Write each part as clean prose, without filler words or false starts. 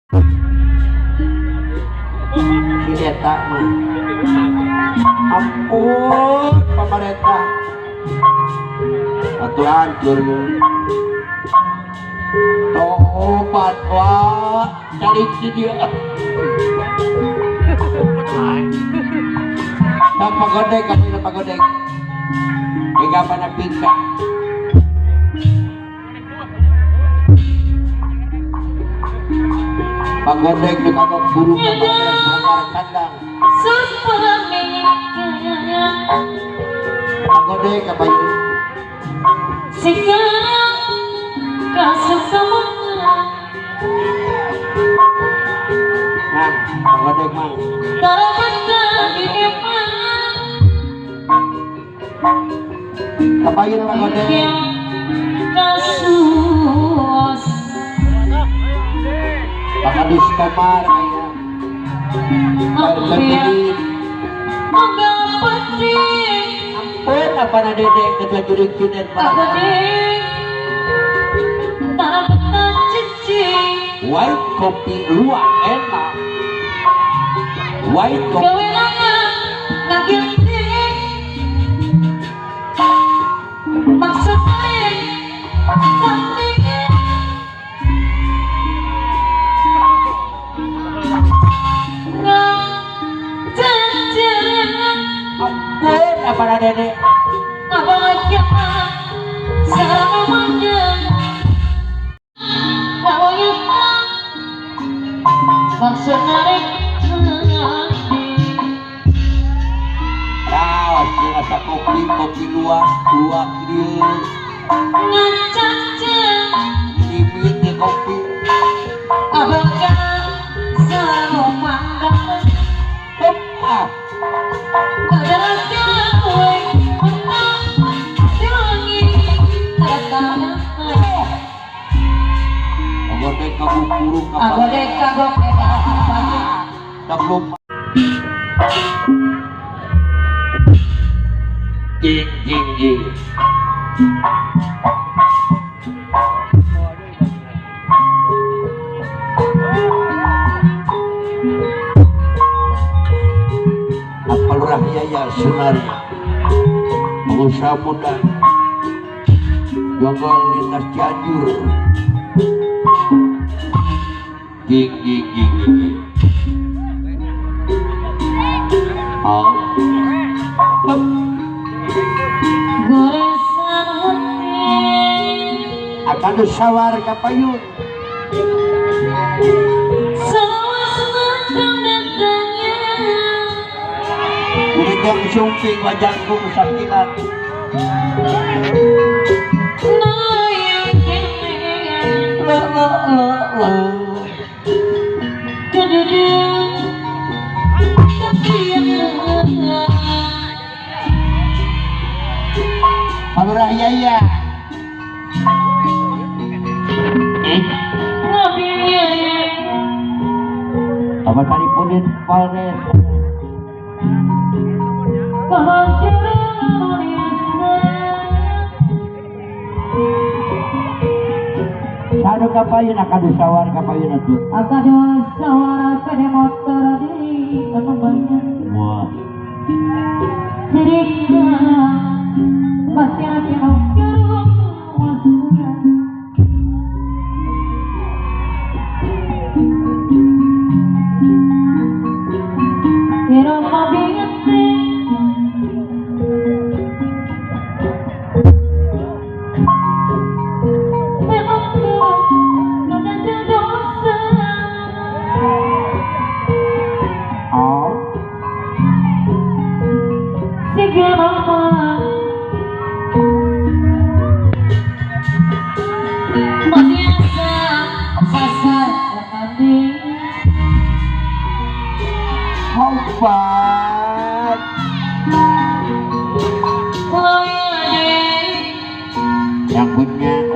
Si eta mah. Ampun pemerintah. Atuh hancur. Tobat wah, cari si dia. Tak pagodek, kami na pagodek. Hingga pana pizza. Pagodek di kagok burung bongkar kandang. Pagodek apa itu? Nah, pagodek mang. Kapayin pagodek. Pakadus kamar kaya. Terjadi. Ampun apa na dedek ketua jurik junet pak. White kopi luwak enak. White kopi. Ampun apa na dedek. Raos rasa kopi kopi luwak luwak dia. Limit di kopi. Ah. Pagodek kagok burung Pagodek kagok kagok. Jing jing jing. Apalurah Yaya Sunaria, pengusaha muda Jonggol lintas Cianjur. Jing jing jing jing. Oh. Akan sawar kapayun. Udah sumping wajahku sakilan. La la la la. Palurah Yaya. Apa tadi pudin Polres? Sadu kapayun akadu sawar kapayun atuh. Akadu sawar pada motor di banyak. Wah. Jadi pasti ada yang punya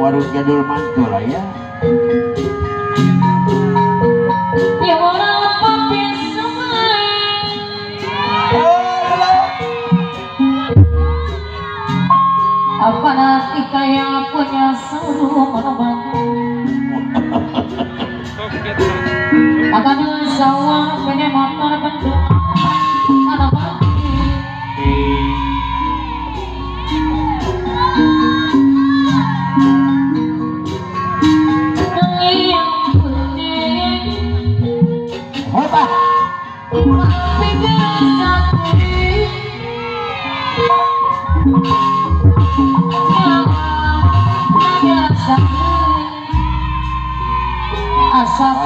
warung jadul mantul lah ya. Apa nanti kayak punya seluruh. Akan sawah punya motor bentuk anak pagi. Yang putih, Hoba. Pikir sakit. Asap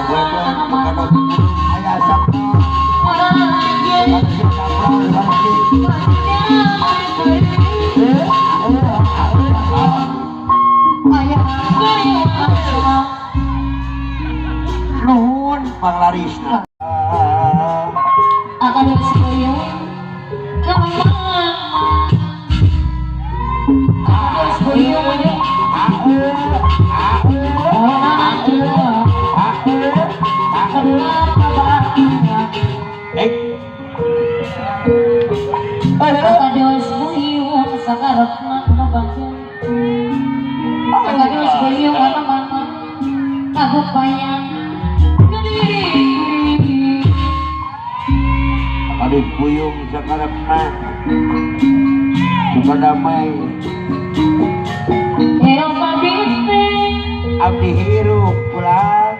nuhun panglarisna. Akan Aduh buyung sakarepna suka damai abdi hirup pulang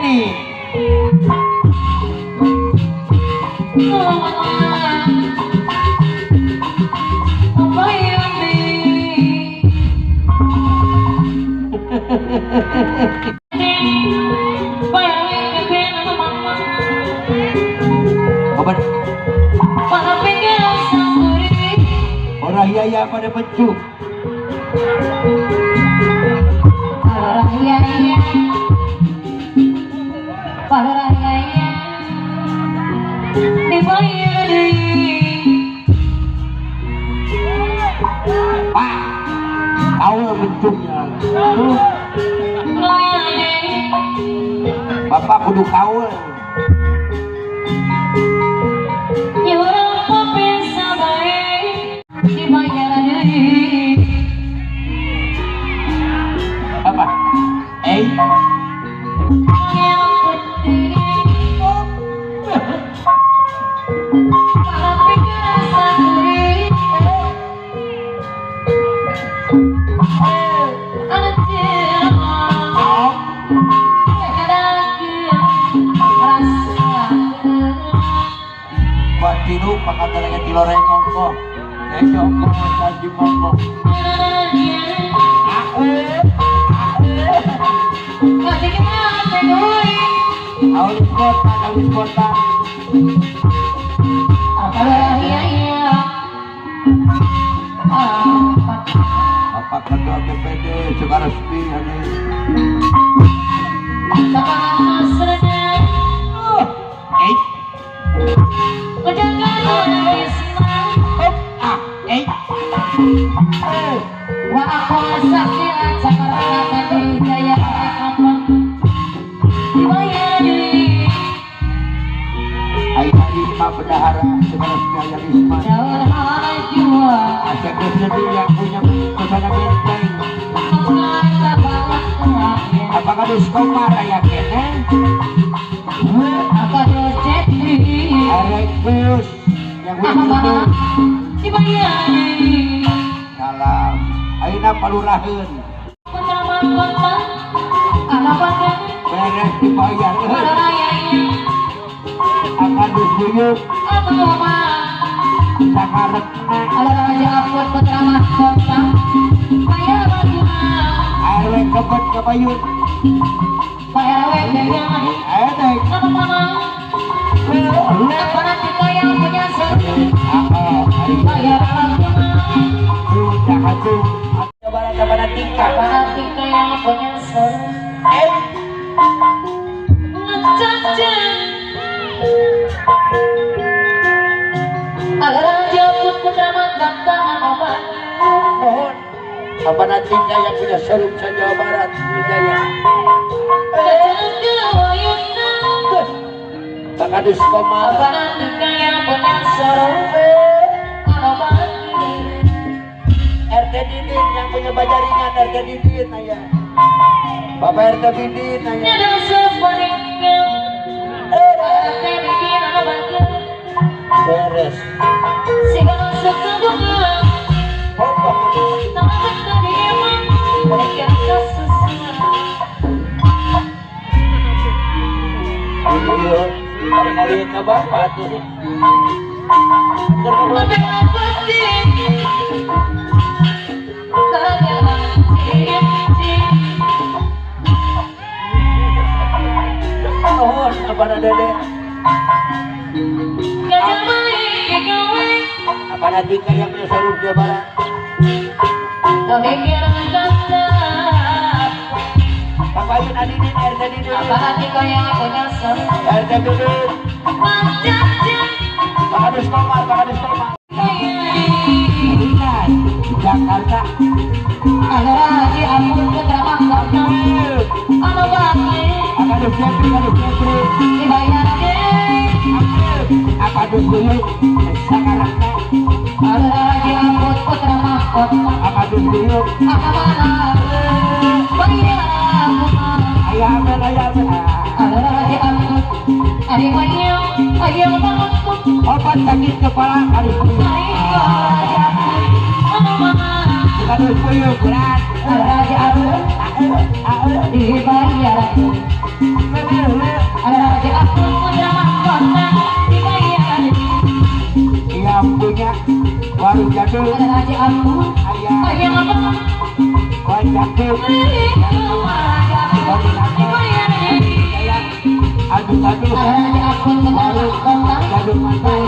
nih. Orang yaya pada pencuk. Orang yaya. Para raya dibayar Pak, tahu bentuknya. Bapak kudu kaul. Apa? Tilu pakatalaga tiloreng ongko. Ongko saji mongko. Aulis kota, aulis kota. Bapak Ketua BPD Sukaresmi ini. Bendahara Sukaresmi Ayarisma. Asep sendiri yang punya pesana benteng. Apakah di Komar aya keneh? Arekus yang punya. Salam. Ayeuna paluraheun. Beres dibayar. Akan disuyuk sakaretna RW kebet kebayun Mohon apa nantinya yang punya serum se-Jawa Barat Wijaya Pak Kadus Komar RT RT Didin yang punya bajaringan RT Didin aya. Bapak RT Didin aya. Beres. Iya, ke bapak tuh. Nuhun abana dede. Abana dika yang punya seluruh Jawa Barat. Papayun Adidin, RT Didin. RT Didin. Pak Kadus Komar, Pak Kadus Komar. Dinas Jakarta. Pak Kadus Jepri, Kadus Jepri. Pak Kadus Dulu, Sakarata. Pak Kadus Dulu. Ayah amel, ayah amel. Obat sakit kepala harus puyuh. Harus puyuh berat. Yang punya warung jadul. Ayah wajah aduk-aduk warung jadul mantap.